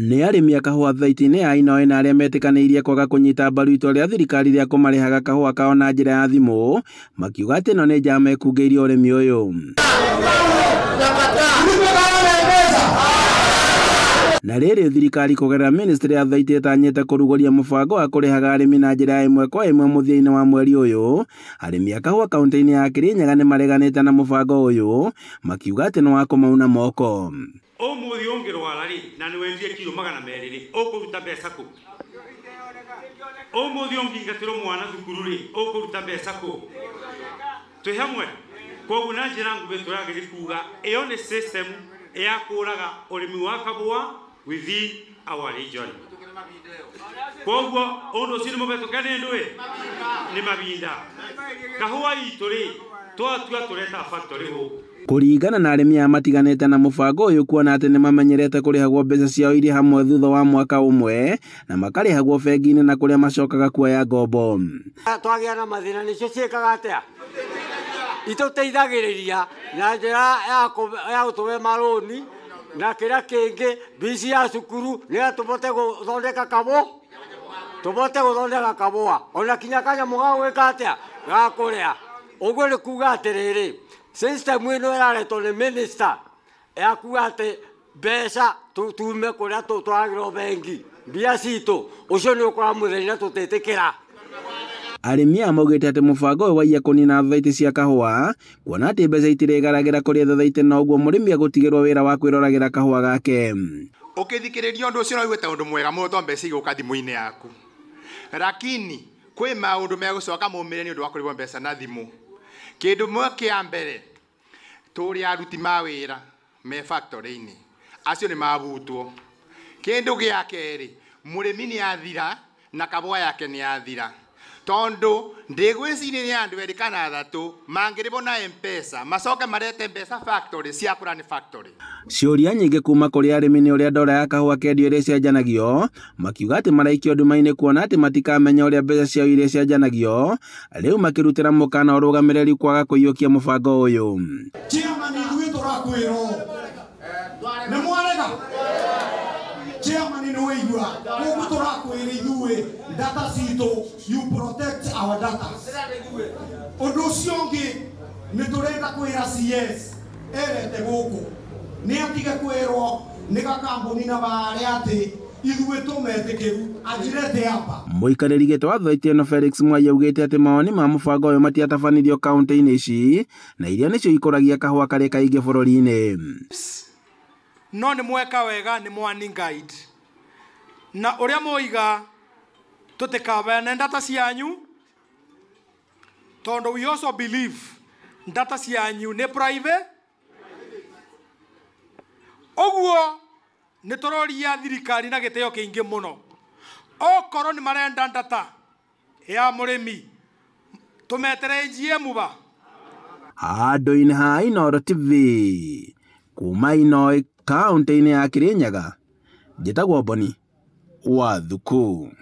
Nĩ arĩmi a kahũa thaitinĩ ya Inoĩ na arĩa metĩkanĩirie kwaga kũnyita mbaru itua rĩa thirikari rĩa kũmarĩhaga kahũa kao na njĩra ya thimũ, makiuga atĩ ĩno nĩ njama ĩkungĩirie ũrĩmi ũyũ. Na rĩrĩ thirikari kũgerera ministry ya thaitĩ ĩtanyĩte kũrugũria mũbango wa kũrĩhaga arĩmi na njĩra ya ĩmwe kwa ĩmwe mũthia-inĩ wa mweri ũyũ. Arĩmi a kahũa kaunti-inĩ ya Kirinyaga nĩ mareganĩte na mũbango ũyũ, makiuga atĩ nĩ wa kũmauna moko. Umuthi ũngĩrwara rĩ na nĩ wendie kiro 200 rĩ ũkũruta mbeca kũ? Umuthi ũngĩingatĩrwo mwana thukuru rĩ ũkũruta mbeca kũ? Twĩ hamwe? Koguo na njĩra nguhĩ tũragĩrĩ kuga ĩyo nĩ system ya kũraga ũrĩmi wa kahũa within our region. Koguo ũndũ ũcio nĩ mũhetũke nĩ ndũĩ? Nĩ mabinda. Kahũa itũ rĩ twatua tũreta factory gũkũ. Kũringana na arĩmi aya matiganĩte na mũbango ũyũ kuona atĩ nĩ mamenyerete kũrĩhagwo mbeca ciao irĩ hamwe thutha wa mwaka ũmwe na makarĩhagwo bengi-inĩ na kũrĩa macokaga kuoya ngombo. Twagĩa na mathĩna nĩcio ciĩkaga atĩa? Itũteithagĩrĩria na njĩra ya gũtũhe marũni na kĩrĩa kĩngĩ mbici ya cukuru nĩgetha tũbote gũthondeka kabũ, tũbote gũthondeka kabũa ona kinya kanyamũ ga gwĩka atĩa ga kũrĩa. Ũguo nĩ kuga atĩrĩrĩ, system ĩno ĩraretwo nĩ minister ya kuga atĩ mbeca tume kũrĩa tũtwaragĩrwo bengi mbia citũ, ũcio nĩ ũkora mũthenya na tũtetĩkĩra. Arĩmi aya maugĩte atĩ mũbango ũyũ waiya kũnina thaitĩ cia kahũa kuona atĩ mbeca itirĩgaragĩra kũrĩ thaitĩ na ũguo mũrĩmi agũtigĩrwo wĩra wa kwĩroragĩra kahũa gake. Ũkĩthikĩrĩria ũndũ ũcio no ũigue ta ũndũ mwega mũno tondũ mbeca igũka thimũ-inĩ yaku, lakini kwĩ maũndũ megũcoka maumĩre nĩ ũndũ wa kũrĩhwo mbeca na thimũ. Kĩndũ mwe kĩa mbere, tũrĩ aruti ma wĩra me factory-inĩ, acio nĩ mabutwo. Kĩndũ gĩa kerĩ, mũrĩmi nĩ athira na kabũa yake nĩ athira, tondũ ndĩgwĩciria nĩ andũ erĩ kana athatũ mangĩrĩhwo na M-Pesa macoke marete mbeca factory cia kũrani factory. Ciũria nyingĩ kuma kũrĩ arĩmi nĩ ũrĩa ndora ya kahũa kendio ĩrĩa ĩcenjanagio, makiuga atĩ maraikio nduma-inĩ kuona atĩ matikamenya ũrĩa mbeca ciao iria icenjanagio, rĩu makĩrutĩra mũkana ũrũgamĩrĩri kwaga kũiyũkia mũbango ũyũ. Chairman, ithuĩ tũrakwĩrwo nĩ mwarega. Chairman, nĩ waigua koguo tũrakwĩra ithuĩ data citũ, you protect our data. Ũndũ ũcio ũngĩ nĩ tũrenda kwĩra CS erete gũkũ nĩ atige kwĩrwo nĩ gakambuni na barĩa atĩ ithuĩ tũmetĩkĩru anjirete hapa. Mũikarĩri gĩtĩ wa thaitĩ ĩno Felix Mwai augĩte atĩ mawoni ma mũbango ũyũ matiatabanĩrio kaunti-inĩ ici na iria nĩcio ikũragia kahũa karĩ kaingĩ bũrũri-inĩ. No nĩ mweka wega nĩ mwani guide na ũrĩa moiga tũtikabeane data cianyu tondũ we also believe data cianyu nĩ private. Ũguo nĩ tũroria thirikari na gĩtĩo kĩingĩ mũno, okorwo nĩ marenda data ya mũrĩmi tũmetere GM ba. Handũ-inĩ ha Inooro TV kuma Inoĩ kaunti-inĩ ya Kirinyaga, njĩtagwo Boni wa Thuku.